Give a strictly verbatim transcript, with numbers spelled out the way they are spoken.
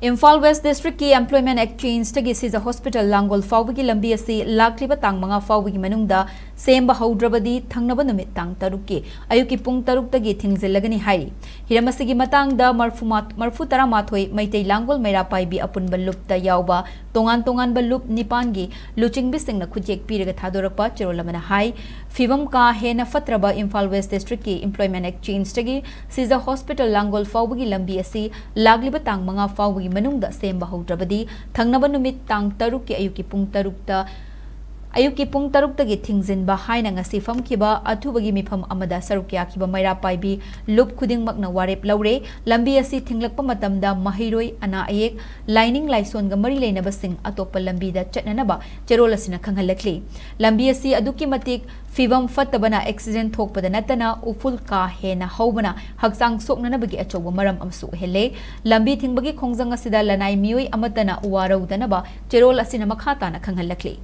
Imphal west ꯗꯤꯁꯇ꯭ꯔꯤꯛꯀꯤ employment ꯑꯦꯛꯆꯦꯟꯖꯇꯒꯤ ꯁꯤꯖ hospital ꯂꯥꯡꯒꯣꯜ ꯐꯥꯎꯕꯒꯤ ꯂꯝꯕꯤ ꯑꯁꯤ ꯂꯥꯛꯂꯤꯕ ꯇꯥꯡ ꯃꯉꯥ ꯐꯥꯎꯕꯒꯤ ꯃꯅꯨꯡꯗ ꯁꯦꯝꯕ ꯍꯧꯗ꯭ꯔꯕꯗꯤ ꯊꯪꯅꯕ ꯅꯨꯃꯤꯠ ꯇꯥꯡ ꯇꯔꯨꯛꯀꯤ ꯑꯌꯨꯛꯀꯤ ꯄꯨꯡ ꯇꯔꯨꯛꯇꯒꯤ ꯊꯤꯡꯖꯤꯜꯂꯒꯅꯤ ꯍꯥꯏꯔꯤ꯫ ꯍꯤꯔꯝ ꯑꯁꯤꯒꯤ ꯃꯇꯥꯡꯗ ꯃꯔꯐꯨ ꯃꯔꯐꯨ ꯇꯔꯥꯃꯥꯊꯣꯏ ꯃꯩꯇꯩ ꯂꯥꯡꯒꯣꯜ ꯃꯩꯔꯥ ꯄꯥꯏꯕꯤ ꯑꯄꯨꯟꯕ ꯂꯨꯞꯇ ꯌꯥꯎꯕ ꯇꯣꯉꯥꯟ ꯇꯣꯉꯥꯟꯕ ꯂꯨꯞ ꯅꯤꯄꯥꯟꯒꯤ ꯂꯨꯆꯤꯡꯕꯤꯁꯤꯡꯅ ꯈꯨꯠꯌꯦꯛ ꯄꯤꯔꯒ ꯊꯥꯗꯣꯔꯛꯄ ꯆꯦꯔꯣꯜ ꯑꯃꯅ ꯍꯥꯏ, ꯐꯤꯕꯝ ꯀꯥ ꯍꯦꯟꯅ ꯐꯠꯇ꯭ꯔꯕ ꯏꯝꯐꯥꯜ ꯋꯦꯁ ꯗꯤꯁꯇ꯭ꯔꯤꯛꯀꯤ ꯏꯝꯄ꯭ꯂꯣꯏꯃꯦꯟ ꯑꯦꯛꯆꯦꯟꯖꯇꯒꯤ ꯁꯤꯖ ꯍꯣꯁꯄꯤꯇꯥꯜ ꯂꯥꯡꯒꯣꯜ ꯐꯥꯎꯕꯒꯤ ꯂꯝꯕꯤ ꯑꯁꯤ ꯂꯥꯛꯂꯤꯕ ꯇꯥꯡ ꯃꯉꯥ ꯐꯥꯎꯕꯒꯤ ꯃꯅꯨꯡꯗ ꯁꯦꯝꯕ ꯍꯧꯗ꯭ꯔꯕꯗꯤ ꯊꯪꯅꯕ ꯅꯨꯃꯤꯠ ꯇꯥꯡ ꯇꯔꯨꯛꯀꯤ ꯑꯌꯨꯛꯀꯤ ꯄꯨꯡ ꯇꯔꯨꯛꯇ ꯑꯌꯨꯛꯀꯤ ꯄꯨꯡ ꯇꯔꯨꯛꯇꯒꯤ ꯊꯤꯡꯖꯤꯟꯕ ꯍꯥꯏꯅ ꯉꯁꯤ ꯐꯝꯈꯤꯕ ꯑꯊꯨꯕꯒꯤ ꯃꯤꯐꯝ ꯑꯃꯗ ꯁꯔꯨꯛ ꯌꯥꯈꯤꯕ ꯃꯩꯔꯥ ꯄꯥꯏꯕꯤ ꯂꯨꯞ ꯈꯨꯗꯤꯡꯃꯛꯅ ꯋꯥꯔꯦꯞ ꯂꯧꯔꯦ꯫ ꯂꯝꯕꯤ ꯑꯁꯤ ꯊꯤꯡꯂꯛꯄ ꯃꯇꯝꯗ ꯃꯍꯩꯔꯣꯏ, ꯑꯅꯥ ꯑꯌꯦꯛ, ꯂꯥꯏꯅꯤꯡ ꯂꯥꯏꯁꯣꯟꯒ ꯃꯔꯤ ꯂꯩꯅꯕꯁꯤꯡ ꯑꯇꯣꯞꯄ ꯂꯝꯕꯤꯗ ꯆꯠꯅꯅꯕ ꯆꯦꯔꯣꯜ ꯑꯁꯤꯅ ꯈꯪꯍꯜꯂꯛꯂꯤ꯫ ꯂꯝꯕꯤ ꯑꯁꯤ ꯑꯗꯨꯛꯀꯤ ꯃꯇꯤꯛ ꯐꯤꯕꯝ ꯐꯠꯇꯕꯅ ꯑꯦꯛꯁꯤꯗꯦꯟ ꯊꯣꯛꯄꯗ ꯅꯠꯇꯅ ꯎꯐꯨꯜ ꯀꯥ ꯍꯦꯟꯅ ꯍꯧꯕꯅ ꯍꯛꯆꯥꯡ ꯁꯣꯛꯅꯅꯕꯒꯤ ꯑꯆꯧꯕ ꯃꯔꯝ ꯑꯃꯁꯨ ꯑꯣꯏꯍꯜꯂꯦ꯫ ꯂꯝꯕꯤ ꯊꯤꯡꯕꯒꯤ ꯈꯣꯡꯖꯪ ꯑꯁꯤꯗ ꯂꯅꯥꯏ ꯃꯤꯑꯣꯏ ꯑꯃꯠꯇꯅ ꯋꯥꯔꯧꯗꯅꯕ ꯆꯦꯔꯣꯜ ꯑꯁꯤꯅ ꯃꯈꯥ ꯇꯥꯅ ꯈꯪꯍꯜꯂꯛꯂꯤ꯫